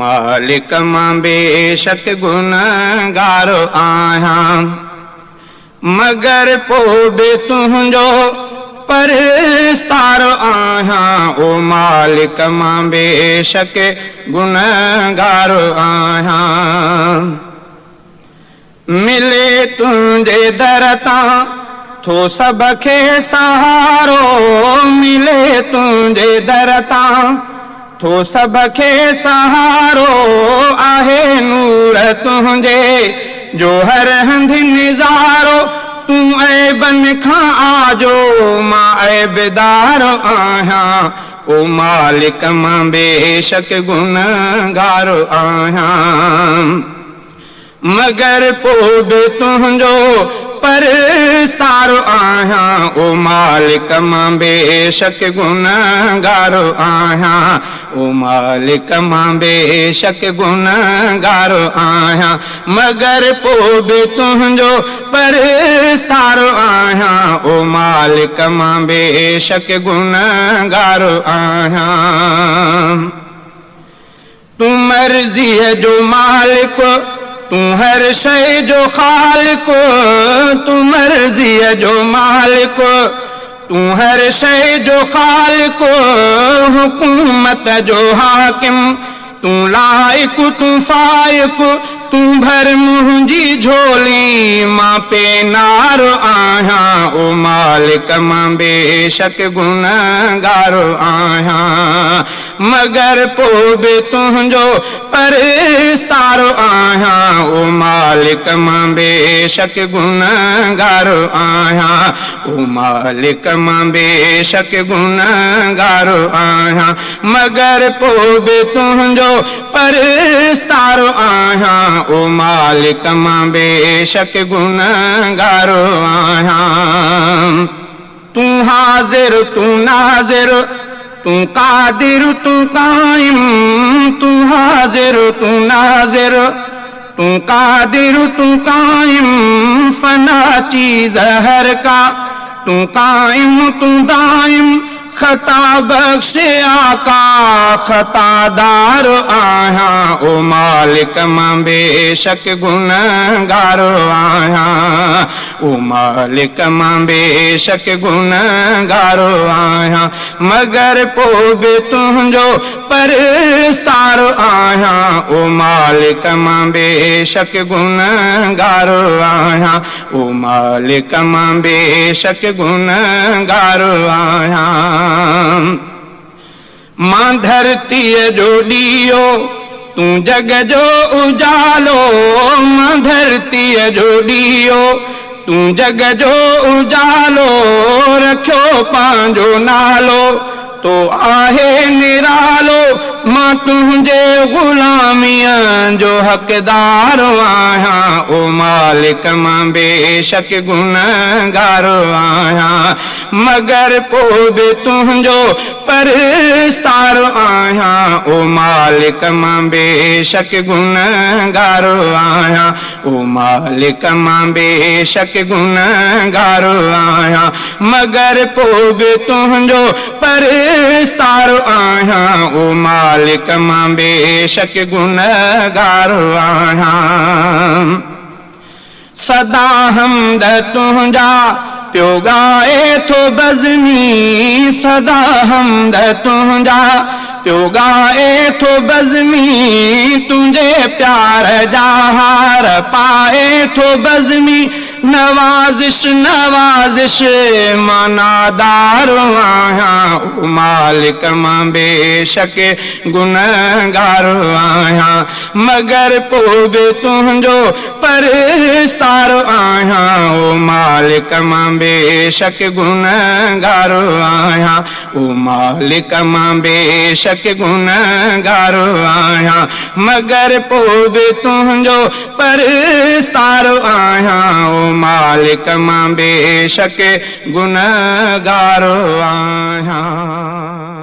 مالڪ مان بيشڪ گنهگار آهيان، مگر پوءِ به تنهنجو پرستار آهيان. او مالڪ مان بيشڪ گنهگار آهيان. ملي تنهنجي در تان ٿو سڀ کي سهارو، ملي تنهنجي در تان ٿو سڀ کي سهارو. آهي نور تنهنجي جو هر هنڌ نظارو، تون عيبن کان آجو، مان عيبدار آهيان. او مالڪ مان بيشڪ گنهگار آهيان، مگر پوءِ به تنهنجو پرستار آهيان. او مالڪ مان بيشڪ گنهگار آهيان. او مالڪ مان بيشڪ گنهگار آهيان، مگر پوءِ به تنهنجو پرستار آهيان. او مالڪ مان بيشڪ گنهگار آهيان. تون مرضيءَ جو مالڪ، تون هر شيءِ جو خالق، تون مرضيءَ جو مالڪ، تون هر شيءِ جو خالق، حڪومت جو حاڪم، تون لائق تون فائق، تون ڀر منهنجي جهولي، مان پينار آهيان. او مالڪ مان بيشڪ گنهگار آهيان، مگر پوءِ به تنهنجو پرستار آهيان. او مالڪ مان بيشڪ گنهگار آهيان. او مالڪ مان بيشڪ گنهگار آهيان، مگر پوءِ به تنهنجو پرستار آهيان. او مالڪ مان بيشڪ گنهگار آهيان. تون حاضر تون ناظر، تون قادر تون قائم، تون حاضر تون ناظر، تون قادر تون قائم، فنا چيز هر ڪا، تون قائم تون دائم، خطا بخش آقا خطادار آهيان. او مالڪ مان بيشڪ گنهگار آهيان. او مالڪ مان بيشڪ گنهگار آهيان، مگر پوءِ به تنهنجو پرستار آهيان. او مالڪ مان بيشڪ گنهگار آهيان. او مالڪ مان بيشڪ گنهگار آهيان. مان ڌرتيءَ جو ڏيئو، تون جڳ جو اجالو، مان ڌرتيءَ جو ڏيئو، تون جڳ جو اجالو، رکيو پنهنجو نالو، تو آهي نرالو، مان تنهنجي غلاميءَ جو حقدار آهيان. او مالڪ مان بيشڪ گنهگار آهيان، مگر پوءِ به تنهنجو پرستار آهيان. او مالڪ مان بيشڪ گنهگار آهيان. او مالڪ مان بيشڪ گنهگار آهيان، مگر پوءِ به تنهنجو پرستار آهيان. او مالڪ مان بيشڪ گنهگار آهيان. سدا حمد تنهنجا پيو ڳائي ٿو بزمي، سدا حمد تنهنجا پيو ڳائي ٿو بزمي، تنهنجي پيار جا هار پائي ٿو بزمي، نوازش نوازش مان نادار آهيان. او مالڪ مان بيشڪ گنهگار آهيان، مگر پوءِ به تنهنجو پرستار آهيان. او مالڪ مان بيشڪ گنهگار آهيان. او مالڪ مان بيشڪ گنهگار آهيان، مگر پوءِ به تنهنجو پرستار آهيان. او مالڪ مان بيشڪ گنهگار آهيان.